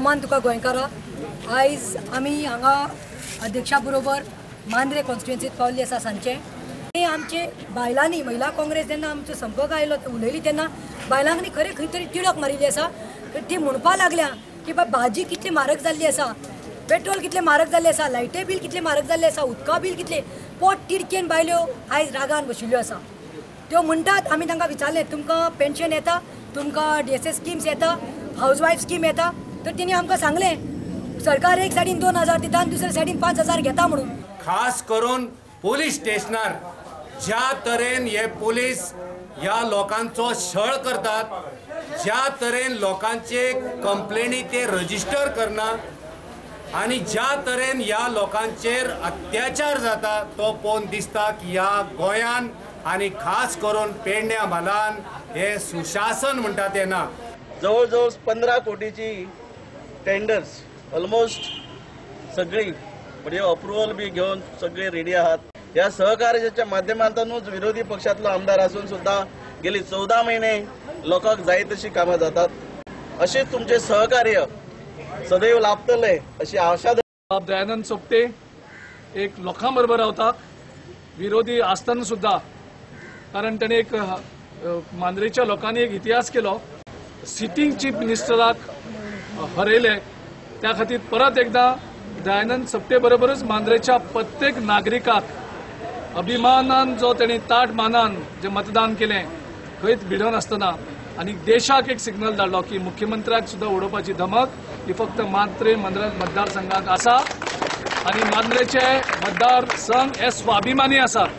अवमान तुका गोंयकारा. आयज आमी हांगा अध्यक्षा बरोबर मांद्रे कॉन्स्टिट्युएन्सीत पावल्ली आसा सांजचे. आनी आमचे बायलांनी महिला काँग्रेस जेन्ना आमचो संपर्क आयलो उलयली तेन्ना बायलांनी खरें खंय तरी तिडक मारिल्ली आसा. ती म्हणपाक लागल्या की बाबा भाजी कितली म्हारग जाल्ली आसा, पेट्रोल कितलें म्हारग जाल्लें आसा, लायटी बील कितलें म्हारग जाल्लें आसा, उदका बील कितलें, पोट तिडकेन बायल्यो आयज रागान बशिल्ल्यो आसा. त्यो म्हणटात, आमी तांकां विचारलें तुमकां पेन्शन येता, तुमकां DSS schemes येता, हावज वायफ स्कीम येता, तर तेणी आमकां सांगलें सरकार एक सायडीन 2000 दिता आनी दुसऱ्या सायडीन 5000 घेता म्हणून. खास करून पोलीस स्टेशनार ज्या तरेन हे पोलीस ह्या लोकांचो छळ करतात, ज्या तरेन लोकांचे कंप्लेनी ते रजिस्टर करना आनी ज्या तरेन ह्या लोकांचेर अत्याचार जाता तो पळोवन दिसता की ह्या गोंयान आनी खास करून पेडण्या म्हालान हे सुशासन म्हणटा ते ना. जवळ जवळ 15 कोटीची टेंडर्स ऑलमोस्ट सगळी म्हणजे अप्रुव्हल बी घेवन सगळे रेडी आहात. ह्या सहकार्याच्या माध्यमांतूनच विरोधी पक्षातलो आमदार असून सुद्धा गेली 14 महिने लोकांक जाय तशी कामां जातात. अशेंच तुमचे सहकार्य सदैव लाभतले अशी आशा. बाब दयानंद सोपटे एक लोकां बरोबर रावता, विरोधी आसतना सुद्धा, कारण ताणें एक मांद्रेच्या लोकांनी एक इतिहास केलो, सिटींग चीफ मिनिस्टराक हरयले. त्या खातीर परत एकदा दयानंद सोपटे बरोबरच मांद्रेच्या प्रत्येक नागरिकाक अभिमानान जो ताणें ताट मानान जे मतदान केलें खंयच भिडोवन आसतना आनी देशाक एक सिग्नल धाडलो की मुख्यमंत्र्याक सुद्दां उडोवपाची धमक ही फक्त मांद्रे मतदारसंघाक आसा आनी मांद्रेचे मतदारसंघ हे स्वाभिमानी आसात.